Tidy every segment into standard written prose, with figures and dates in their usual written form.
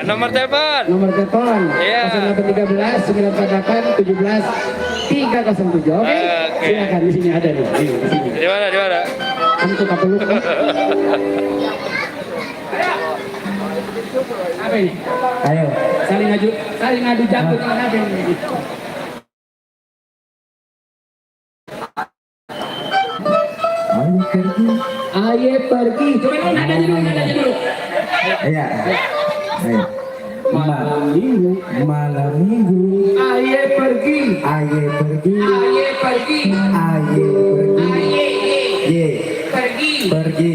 Nomor telepon. Nomor telepon. Iya. 0813 948 17 307. Oke. Silakan di sini ada nih. Di sini. Di mana? Di mana? Untuk apa lu? Apa ini? Ayo. Saling adu jago dengan apa ini? Ayo pergi. Coba dulu nadanya dulu. Iya. Ayo. Malam minggu. Malam minggu. Ayo pergi. Ayo pergi. Ayo pergi. Ayo pergi. Ye. Pergi. Pergi.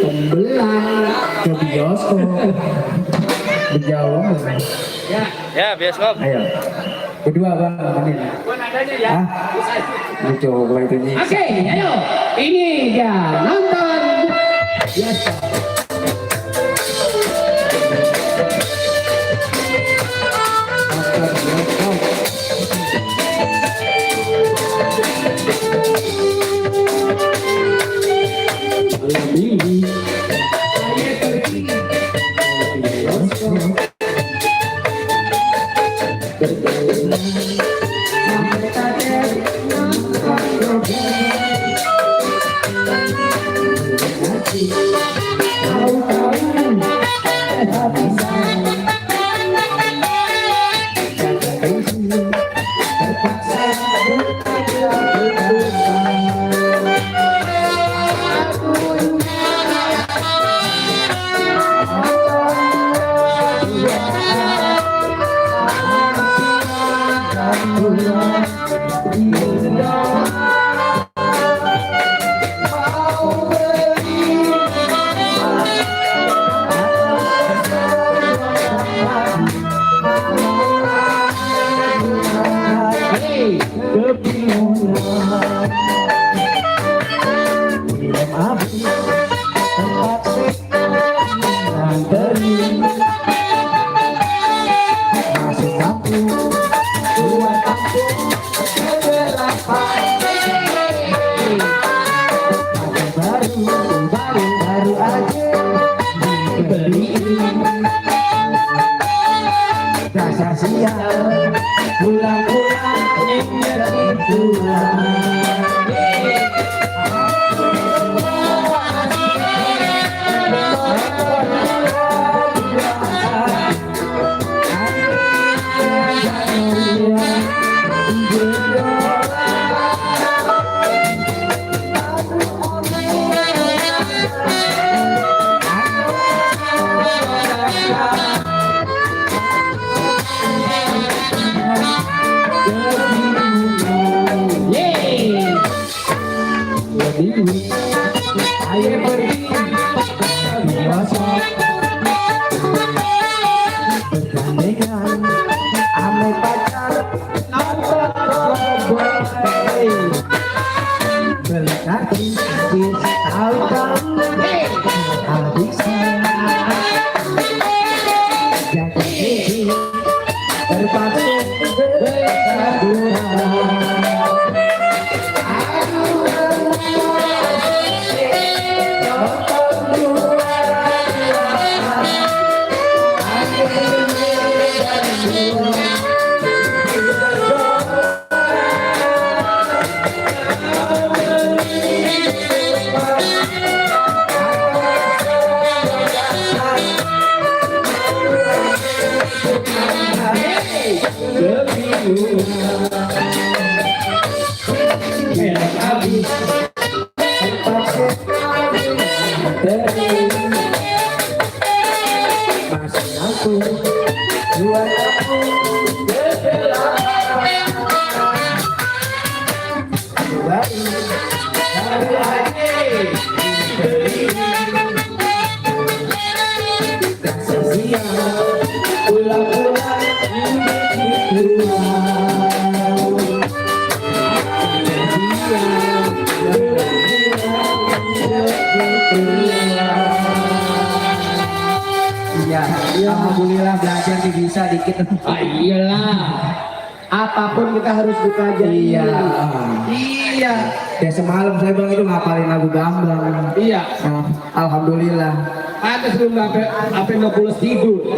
Pembelang. Ke bioskop. Berjauh. Ya. Ya, bioskop. Ayo. Kedua bang, ini. Gua nadanya ya. Ah. Lu coba itu nih. Oke, ayo. Ini dia nonton. Biasa. Iya, alhamdulillah belajar nih bisa dikit. Iyalah. Apapun kita harus dipelajari. Iya. Iya. Ya semalam saya bilang itu ngapalin lagu Gambang. Iya. Alhamdulillah. Ada sebelum apa mau pulas tidur.